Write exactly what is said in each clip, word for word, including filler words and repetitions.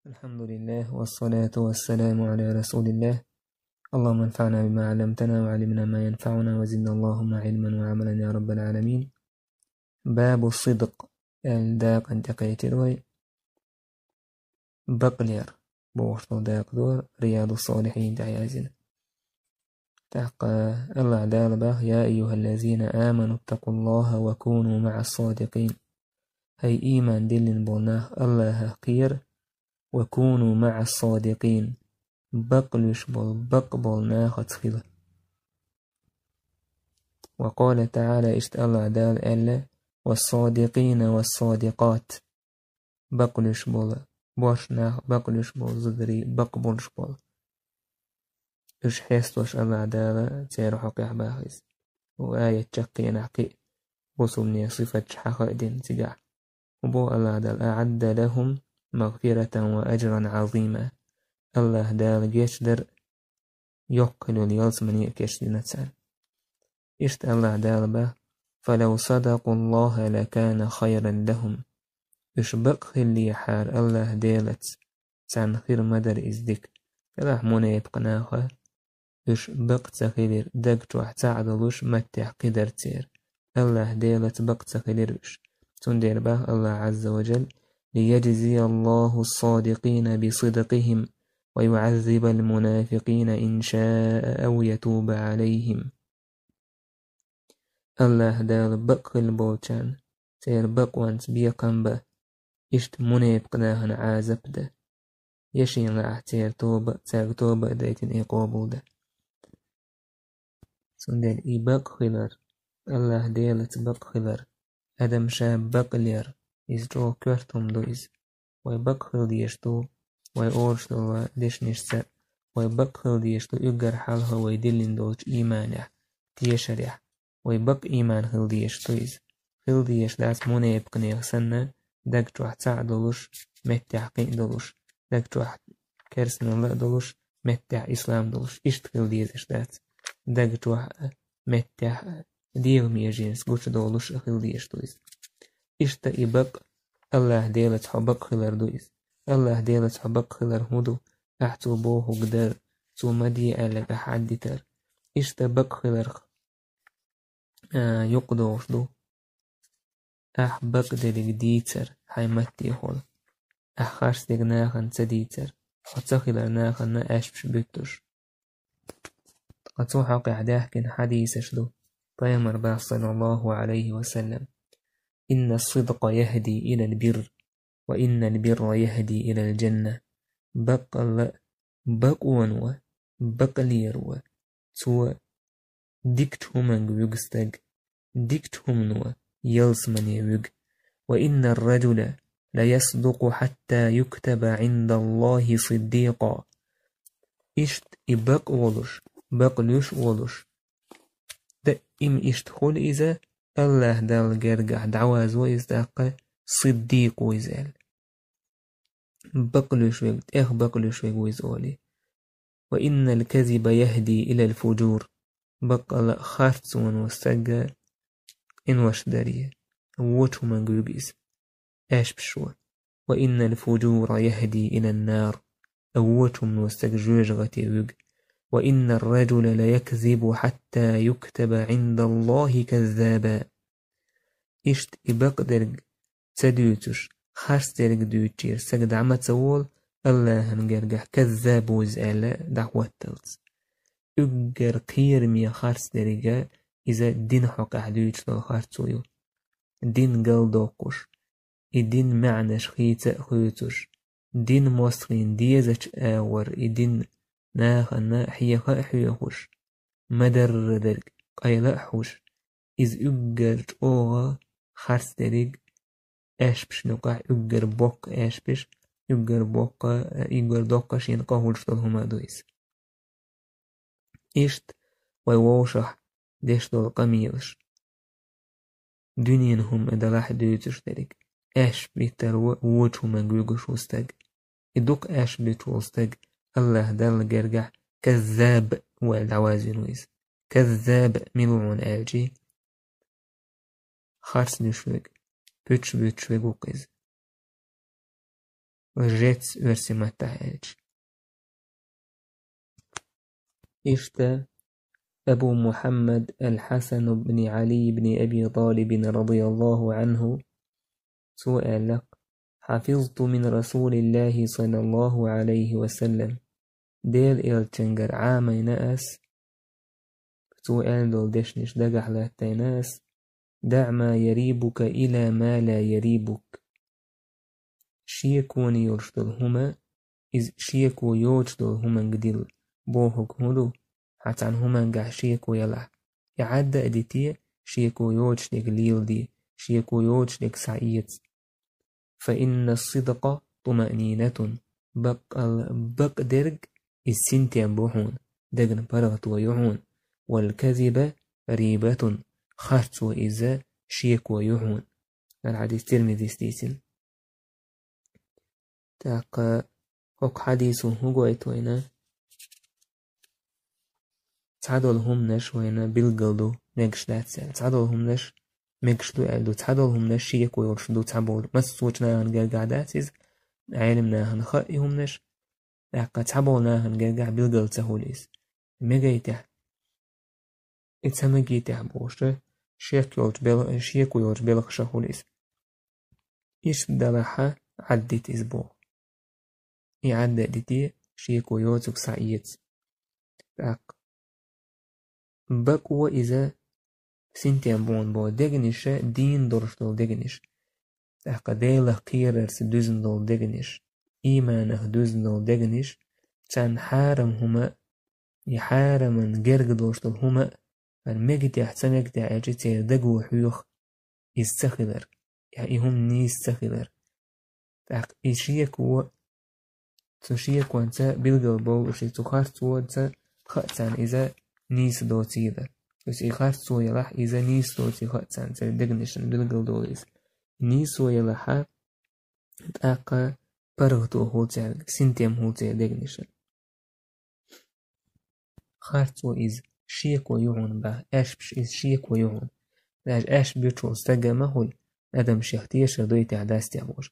الحمد لله، والصلاة والسلام على رسول الله. اللهم انفعنا بما علمتنا، وعلمنا ما ينفعنا، وزدنا اللهم علما وعملا يا رب العالمين. باب الصدق. Аьлла дакъа тӀекхетар вай. Бакълер бохуш долу дакъа ду, Риядус-Салихьин тӀехь яздина. ТӀаккха АллахӀ Дала боху: «يا أيها الذين آمنوا اتقوا الله وكونوا مع الصادقين». ХӀай, ийман диллина болу нах, АллахӀах кхера, «وكونوا مع الصادقين», бакълуьйш болу, бакъ болу нахаца хила. وقال تعالى, иштта АллахӀ Дала аьлла: «والصادقين والصادقات». Бакълуьйш болу, боьрша нах, бакълуьйш болу зударий, бакъ болуш болу. Уьш хестош АллахӀ Дала церан хьокъехь боху иза. Ву аят чаккхенахь кхин а бусулбане сифаташ хьаха а дина цигахь. Хьо боху АллахӀ Дала: «أعد لهم مغفرة وأجرا عظيما». АллахӀ Дала гечдар, йоккха йолу ялсамане а кечдина царна. Иштта АллахӀ Дала боху: «فلو صدقوا الله لكان خيرا لهم». Уьш бакъ хиллехьара АллахӀ Делаца, царна хир ма дара иза дика. Делахь мунепакъ наха, уьш бакъ ца хилира, даг чохь цхьаъ долуш маттехь кхидара церан. АллахӀ Делаца бакъ ца хилира уьш. Цундела боху АллахӀ Ӏазза ва Джалла: «ليجزي الله الصادقين بصدقهم ويعذب المنافقين إن شاء أو يتوب عليهم». АллахӀ Дала бакъ хилла болчарна церан бакъонца бекхам бан, иштта мунепакъ нахана Ӏазап дан. Я шена лаахь церан тоба, цаьрга тоба а дайтина и къобал дан. Цундела и бакъ хилар, АллахӀ Делаца бакъ хилар, адам ша бакълер, иза чӀогӀа коьрта хӀума ду иза. Вай бакъ хила дезаш ду, вай олуш долу дешнашца, вай бакъ хила дезаш ду уггар хьалха вай диллина долчу ийманехь, тешарехь. Вай бакъ ийман хила дезаш ду иза. Хила дезаш дац мунепакънех санна, даг чохь цхьаъ долуш, меттехь кхин а долуш, даг чохь керстаналла а долуш, меттехь ислам долуш. Иштта хила дезаш дац. Даг чохь а, меттехь а, дегӀан меженаш гучудолуш а хила дезаш ду иза. Иштта и бакъ, АллахӀ Делаца хьо бакъ хилар ду иза. АллахӀ Делаца хьо бакъ хилар хӀун ду? Ахь цо бохург дар, цо ма де аьлларг ахь Ӏаддитар. Иштта бакъ хиларх, а, юкъадогӀуш ду. Ахь бакъдерг дийцар хьайн маттехула. Ахь харцдерг нахана ца дийцар, хьо ца хилар нахана аьшпаш буьттуш. Ткъа цу хьокъехь даьхкина хьадисаш ду. Пайхамар боху, саллаллаху Ӏалайхи ва саллам: «إن الصدق يهدي إلى البر، وإن البر يهدي إلى الجنة». Баккъалла а, бакъоно, бакълеро, цо дикачу хӀуманга вуьгу стаг, дикачу хӀумано ялсамане вуьгу. «وإن الرجل ليصدق حتى يكتب عند الله صديقا». Иштта и бакъ волуш, бакълуьйш а волуш, даим иштта хуьлу иза, АллахӀ Далла гергахь дӀавазво иза тӀаккха, сиддикъ ву иза аьлла. Бакълуьйш верг, тӀех бакълуьйш верг ву иза олий. «وإن الكذب يهدي إلى الفجور». Баккъалла а харцоно стаг къинош даре, вочу хӀуманга вуьгу иза, аьшпаш ву. «وإن الفجور يهدي إلى النار». Вочу хӀумано стаг жоьжахате вуьгу. «وإن الرجل ليكذب حتى يكتب عند الله كذابا». Иштта и бакъдерг ца дуьйцуш, харцдерг дуьйцучера саг дӀа ма ца волу, АллахӀан гергахь каззаб ву иза аьлла дӀахӀотталц. Уггар кхераме харцдерг иза дин хьокъехь дуьйцуш долу харцо ю. Дин галдоккхуш, и дин маьӀнаш хийца а хуьйцуш, дин мостагӀийн дезачу агӀор и дин нахана хьеха а хьоьхуш, ма-дарра дерг къайла а хьуш, иза уггар чӀогӀа харцдерг аьшпашна юкъахь уггар боккха аьшпаш, уггар боккха, уггар доккха шена къа хуьлуш долу хӀума ду иза. Иштта вай вовшахь деш долу къамелаш. Дуьненан хӀума далахь дуьйцуш дерг. Аьшпаш биттар ву вочу хӀуманга вуьгуш ву стаг. И дукха аьшпаш битта волу стаг АллахӀ Далла гергахь каззаб ву аьлла дӀавазвина ву иза. Каззаб мила ву хьуна аьлчи, харц дуьйцуш верг, пуьташ буьттуш верг ву-кх иза. лжец оьрсийн маттахь аьлча. Иштта Абу Мухьаммад аль-Хьасан бни Ӏали бни Аби ТӀалибин радияллаху Ӏанху, цо аьлла: «حفظت من رسول الله صلى الله عليه وسلم». Делан элчангара Ӏамийна ас, цо аьнна долу дешнаш дагахь лаьттийна ас: «دع ما يريبك إلى ما لا يريبك». Шеко йолуш долу хӀума, иза шеко йоцуш долу хӀуманга дилла, бохург хӀун ду, хьан цхьана хӀумангахь шеко ялахь, и Ӏадда а дите, шеко йоцуш дерг леладе, шеко йоцуш дерг схьаэца. «فإن الصدق طمأنينة». Баккъал-, бакъдерг иза синтем бу хьуна, дегна паргӀато ю хьуна. «والكذب ريبة». Харцо иза шеко ю хьуна. ХӀара хьадис Тирмизис дийцина. ТӀаккха хӀокху хьадисо хӀун гойту вайна? Цхьадолу хӀуманаш вайна билггал ду, мегаш дац аьлла. Цхьадолу хӀуманаш мегаш ду аьлла ду, цхьадолу хӀуманаш шеко йолуш ду, цхьаболу массочу нахана гергахь дац иза, Ӏелам нахана хаьа и хӀуманаш, тӀаккха цхьаболу нахана гергахь билггал ца хуьлу иза. Мегайтехь, и ца мегийтехь бохуш, шек йолчу бел-, шеко йолчу белхаша хуьлу иза. Иштта далахь, Ӏаддита иза боху. И Ӏадда а дите, шеко йоцург схьаэца. ТӀаккха бакъо иза синтем бу хьуна боху, дегнаш, дийна долуш долу дегнаш. ТӀаккха Делах кхерарца дуьзна долу дегнаш, ийманах дуьзна долу дегнаш, царна хьарам хӀума, и хьараман герга долуш долу хӀума, хӀара мегатехь, ца мегатехь аьлча, церан даго хьоьху иза ца хилар, я и хӀума нийса ца хилар. ТӀаккха и шеко, цу шеконца билгал болуш, и цу харцонца хаьа царна иза нийса доцийла. То есть и харцо ялахь, иза нийса доций хаьа царна, церан дегнашна билгал долу иза. Нийсо ялахь, тӀаккха паргӀато хуьлу цаьрга, синтем хуьлу церан дегнашна. Харцо иза шеко ю хьуна боху, аьшпаш иза шеко ю хьуна. Даже аьшпаш буьтуш волу стаг а ма хуьлу, адам шех тешар дуй тӀехь, дац тӀехь бохуш.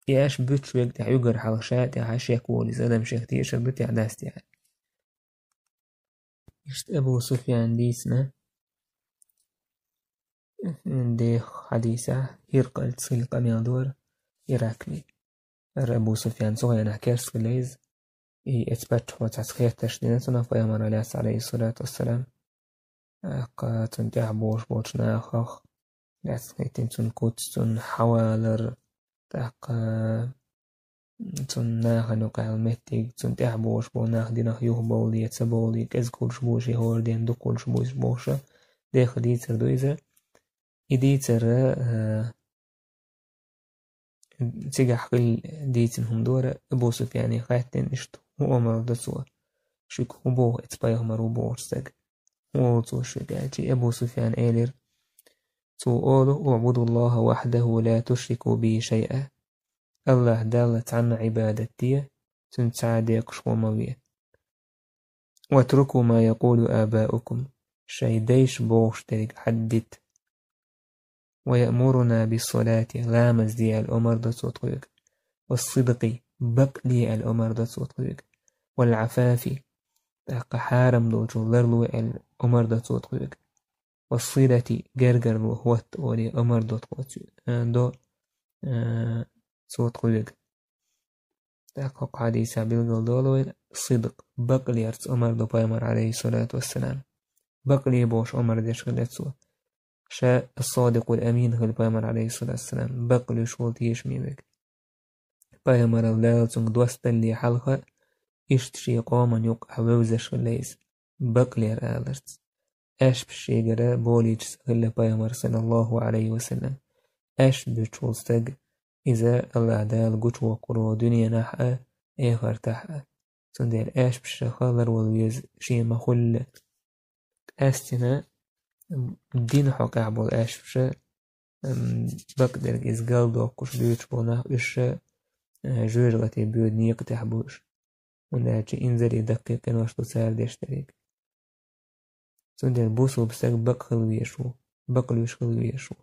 И аьшпаш буьтуш верг тӀехь уггар хьалха ша тӀехь шек волу иза, адам шех тешар ду тӀехь, дац тӀехь. Иштта Абу Суфьяна дийцина, деха хьадисехь, ХӀиркъалца хилла къамел дора Ираклий. ХӀара Абу Суфьян цу хенахь керста хилла иза, и эцу паччахьо цхьацца хеттарш дина цунах пайхамарал, Ӏалайхиссалату вассалам. ТӀаккха цунна тӀехь бохуш болчу нахах лаьцна хӀиттина цунна куц, цунна хьавалар, тӀаккха цунна нахана юкъахь меттиг, цунна тӀехь бохуш болу нах динах юхабовлий, ца бовлий, кӀезиг хуьлуш бу ши хӀора ден, дукха хуьлуш бу бохуша, деха дийцар ду иза. И дийцар, а, цигахь хилла дийцина хӀума дора, Абу Суфьяне хаьттина иштта, хӀун омра до цо, шуьга хӀун боху эцу пайхамаро бохучу стага. ХӀун олу цо шуьга аьлча, Абу Суфьяна элира, цо олу: «اعبدوا الله وحده لا تشركوا به شيئا». АллахӀ Далла цхьанна Ӏибадат де, цуьнца цхьа а декъашхо ма ве. «واتركوا ما يقول آباؤكم». Шайн дайша бохуш дерг Ӏаддита. «ويأمرنا بالصلاة», ламаз де аьлла омра до цо тхоьга. «والصدق», бакъ де аьлла омра до цо тхоьга. «والعفاف», тӀаккха хьарам долчух ларло аьлла омра до цо тхоьга. «والصلة», гергарло хӀотта олий омра до тхо цу-, а, до, а, цо тхоьга. ТӀаккха хӀокху хьадисехь билгал долу вайна, сидкъ, бакълерца омра до пайхамар, Ӏалайхиссалату вассалам. Бакъле бохуш омра деш хилла цо. Ша ас-садикъул амин хилла пайхамар, Ӏалайхиссалату вассалам, бакълуьйш волу тешаме верг. Пайхамарал Дала цуьнга доссалле хьалха, иштта шен къоман юкъахь вевзаш хилла иза, бакълера аларца. Аьшпаш шегара болийча хилла пайхамар, саллаллаху Ӏалайхи ва саллам. Аьшпаш буьтуш волу стаг, иза АллахӀ Дала гучувоккхур ву дуьненахь а, эхартахь а. Цундела аьшпашах ларвала веза шен ма-хуьллу. Къаьстина дин хьокъехь болу аьшпаша, м, бакъдерг иза галдоккхуш буьйцуш болу нах, уьш ша, э, жоьжахатин боьда некъа тӀехь бу уьш. ХӀунда аьлча инзаре даккхий къинош ду цара деш дерг. Цундела бусулба стаг бакъ хила везаш ву, бакълуьйш хила везаш ву.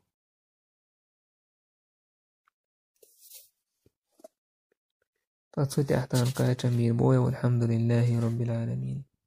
Отсюда ахтан кайта мир боя, والحمد لله رب العالمين.